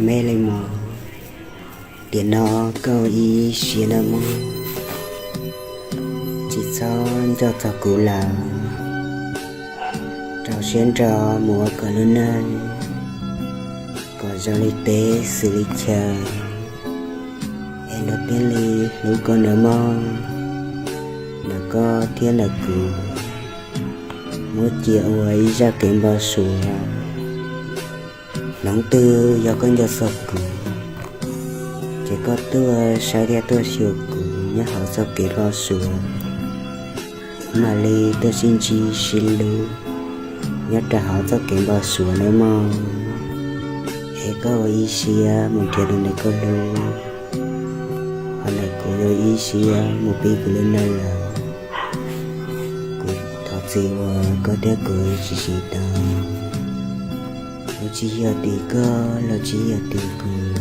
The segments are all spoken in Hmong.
Me li mog, tiam no koj ua ib siab nawb mog, tsis txhob nco txog kuv lawm. Rau siab ntso mus ua koj lub neej, kom zoo li teb xws li chaw, es luag thiaj li hlub koj nawb mog. Ntawm koj thiab ntawm kuv, muab cia ua ib zaj kev npau suav. Hnub twg yog koj nco txog kuv, ces koj tuaj saib thiab tuaj xyuas kuv nyob hauv txoj kev npau suav, mam li tuaj sib ntsib sib hlub nyob rau hauv txoj kev npau suav nawb mog. Es koj ua ib siab mus nrhiav tus neeg koj hlub, ho ntawm kuv ua ib siab mus pib kuv lub neej lawm. Kuv thov txim uas koj thiab kuv tsis sib tau. Kuv tsis yog tim koj los tsis yog tim kuv,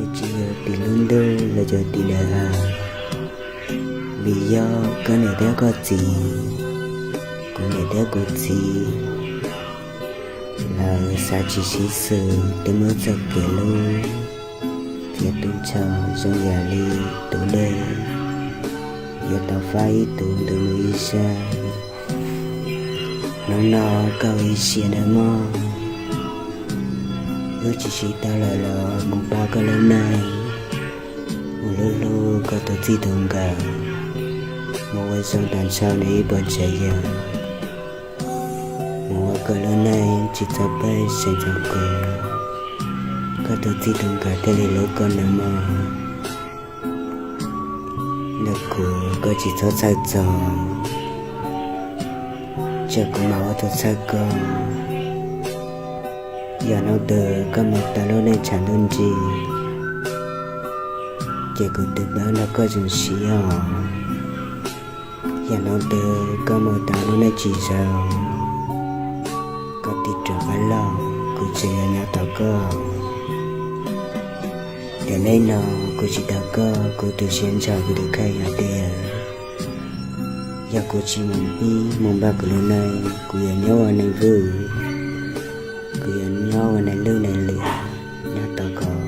es tsis yog tim lub ntuj los yog tim daim av, vim yog koj niam thiab koj txiv, kuv niam thiab kuv txiv, lawv xav tsis sib xws, twb muab txoj kev hlub txiav tu nrho zoo yam li tus dej yuav tau faib ib tus ntws mus ib sab. Hnub no koj ua ib siab nawb mog, wb tsis sib tau lawm los mus pab koj lub neej, mus hlub hlub koj tus txij tus nkawm, mus ua zoo tag nrho nws ib puas tsav yam, mus ua koj lub neej tsis txhob pab seem txog kuv, koj tus txij tus nkawm thiaj li hlub koj nawb mog. Ntawm kuv koj tsis txhob txhawj txog, tsam kuv mam ua tus txhawb koj. Yog hnub twg koj mus tau lub neej tshav ntuj nrig, ces kuv twb pab nrog koj zoo siab os. Yog hnub twg koj mus tau lub neej tsis zoo, koj tig rov qab los, kuv tseem yuav nyob tos koj. Tiam neej no kuv tsis tos koj, kuv tu siab ntshai kuv tus kheej hais tias, yog kuv tsis mus pib mus npaj kuv lub neej, kuv yuav nyob ua neeg vwj, kuv yuav nyob ua neeg lwj neeg liam, nyob tos koj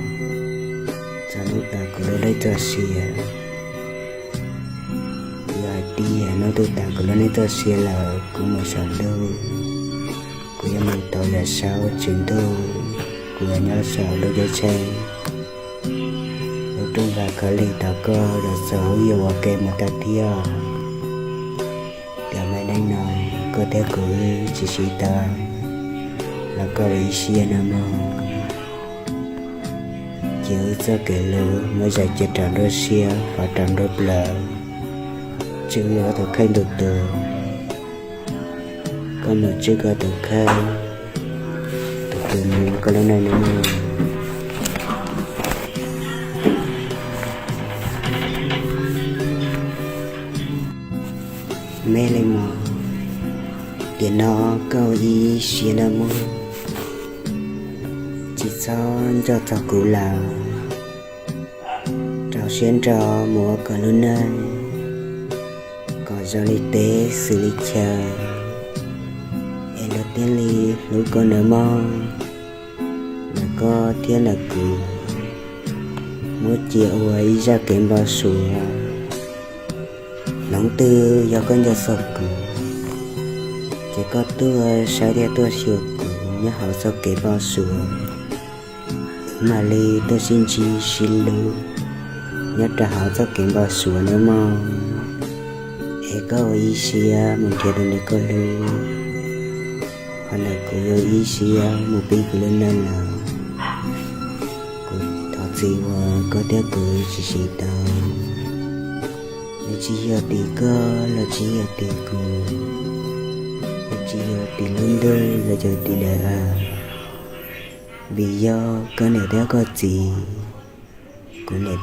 txog hnub tas kuv lub neej txoj sia. Kuv hais tias hnub twg tas kuv lub neej txoj sia lawm, kuv mus saum ntuj, kuv yuav mus tau yam saub tsis ntuj, kuv yuav nyob saum lub ceeb tsheej, lub rooj vag khaub lig tos koj los txog wb yuav ua ke mus tag thiab. Tiam me neej no koj thiab kuv wb tsis sib tau, los koj ua ib siab nawb mog. Cia wb txoj kev hlub muab zais cia rau nruab siab, fov rau nruab plawv, tswj wb ob tug kheej ntu tus. Koj mus tswj koj tus kheej, tus twg mus ua koj lub neej nawb mog. Me li mog, tiam no koj ua ib siab nawb mog, tsis txhob nco txog kuv lawm. Rau siab ntso mus ua koj lub neej, kom zoo li teb xws li chaw, es luag thiaj li hlub koj nawb mog. Ntawm koj thiab ntawm kuv, muab cia ua ib zaj kev npau suav. Hnub twg yog koj nco txog kuv, ces koj tuaj saib thiab tuaj xyuas kuv nyob hauv txoj kev npau suav, wb mam li tuaj sib ntsib sib hlub nyob rau hauv txoj kev npau suav nawb mog. Es koj ua ib siab mus nrhiav tus neeg koj hlub, ho ntawm kuv ua ib siab mus pib kuv lub neej lawm. Kuv thov txim uas koj thiab kuv tsis sib tau. Nws tsis yog tim koj los tsis yog tim kuv, nws tsis yog tim lub ntuj los yog tim daim av, vim yog koj niam thiab koj txiv, kuv niam thiab